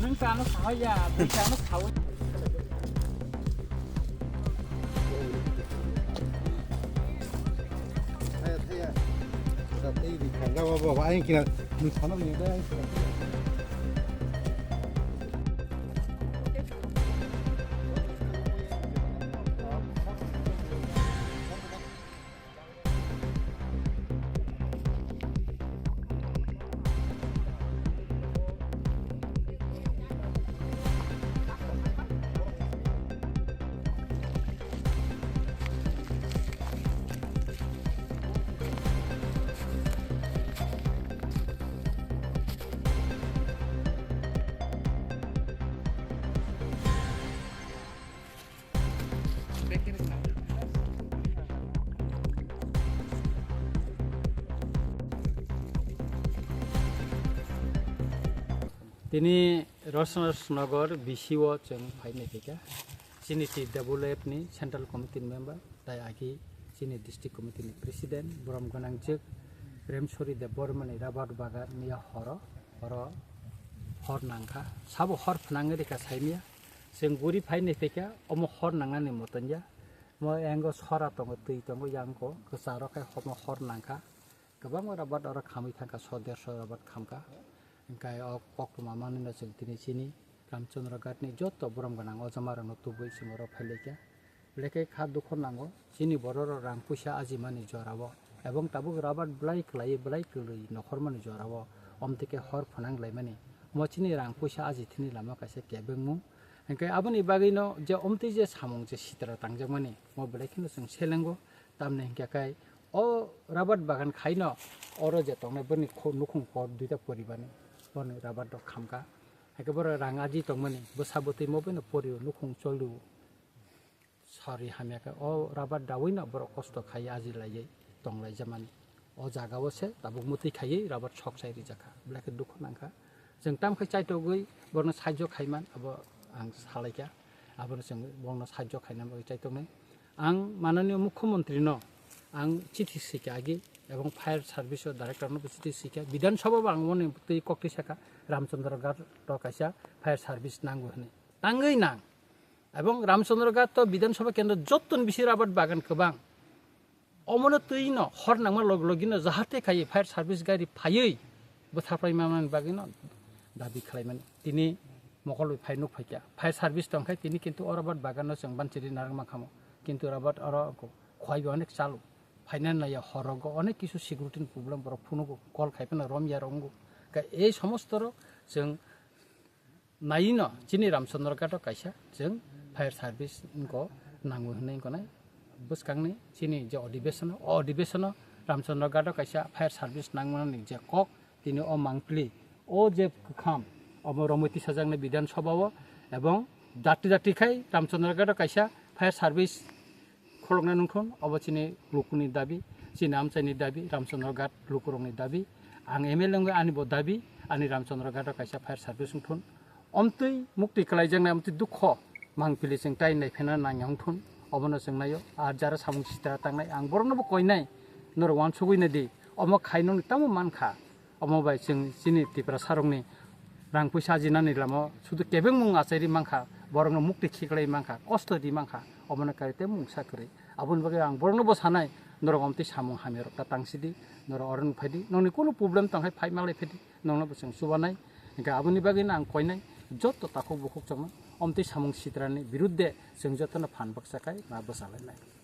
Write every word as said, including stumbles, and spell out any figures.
Nwng chano sahaya, bui chano sawi. Thaya, thaya. Sa tei di khanga ba ba ba, ayang kina, nwng chano ni da, ayang kina. Tini Rosnagar B C o chwng phai naikha. Chini T W F ni Central Committee ni member, tai agi chini District Committee ni President, borom gwnangjwk Premsori Debbarma ni rabar bagan ni horo, horo hor nangkha. Sabo hor phnangwi rikha saimya. Chwng guri phai naikha, omo hor nangnani moton ya. Mo yango sora tongo, twi tongo, yango kwcharo khai homo hor nangkha. Kwbangma rabat oro khamwi thangkha, so derso rabat khamkha. Hwnkhe o koktwma manwino chwng tini chini Ramchandra Ghat ni joto borom gwnang o jamarokno tubui chwng oro phailaikha. Belai khe kha dukho nango chini bororok rang puisa ajimani jorao, ebong tabuk rabat belai kwlaiwi belai kwrwi nokhormani jorao, omtwi khe hor phnang laimani. Mo chini rang puisa aji thini lama kaisa kebengmung. Hwnkhe aboni bagwino je omtwi je samung je sitra tangjakmani, mo belai kheno chwng selengo. Tamni hwnkhe khai o rabat bagan khaino oro je tongnai boni kho-, nukhung kor duita poribarni, boni rabat rok khamkha. Haikhe borok rang aji tongmani, bwsa bwtwi mo boino porio nukhung choliu. Sari hamya khe o rabat dawino borok kosto khai aji laiwi tong laijamani. O jaga o se tabuk mwtwi khaiwi rabat sok sai rijak kha. Belai khe dukhu nang kha. Chwng tamo khe chaitogwi borokno sahajyo khaiman abo ang salaikha. Abono chwng borokno sahajyo khaina bagwi chaitoknai. Ang mananiya mukhyamantri no ang chithi swikha agi ebong fire service o director no bo chithi swikha. Bidhan Sabha bo ang moni twi koktwi sakha Ramchandra Ghat o kaisa fire service nango hwnwi. Tangwi nang. Ebong Ramchandra Ghat to Bidhan Sabha kendro jottoni bisi rabat bagan kwbang. Omono twi no hor nangma log logino jahate khai fire service gari phaiwi bwtharpai manani bagwi no dabi khlaimani. Tini mokol bai phai nuk phaikha. Fire service tongkhai tini kintu o rabat bagan no chwng banchiri narwkma khamo. Kintu rabat oro khwai bai onek chalu. Phaina naiya horogo onek kisu security ni problem borok phunugo call khai phano romya rongo. Ka ei somosto rok chwng Naino chini Ramchandra Ghat o kaisa chwng fire service wngkha nango hinwi wngkha nai bwskangni chini je odhibesono, o odhibesono Ramchandra Ghat o kaisa fire service nangmani je kok tini o mangpili o je kwkham obo romwi tisajaknai Bidhan Sabha o ebong dati dati khai Ramchandra Ghat o kaisa fire service Kholoknai nungthun, obo chini lukuni dabi, chini amchaini dabi, Ramchandra Ghat lukurokni dabi. Ang M L A wngwi ani bo dabi, ani Ramchandra Ghat o kaisa fire service wngthun. Omtwi muktwi kwlaijaknai, omtwi dukho mangpili chwng tai naiphena nangya wngthun. Obono chwng naio, ar jara samung sitra tangnai, ang borokno bo koinai, norok uansugwi naidi, omo khai nokni tamo mankha. Omo bai chwng chini Tiprasarokni Rang puisa ajinani lama sudu kebengmung achairi mankha, borokno mukti khiklai mankha, kosto di mankha, omono kaite mungsa kwrwi. Aboni bagwi ang borokno bo sanai, norok omtwi samung hamyarok ta tangsidi, norok oro nukphaidi, nongni kunu problem tongkhai phai malai phaidi, nongno bo chwng chubanai. Hinkhe aboni bagwino ang koinai, joto takhuk bukhuk chongno omtwi samung sitrani birudde chwng jotono phan baksa khai ma bwchalainai.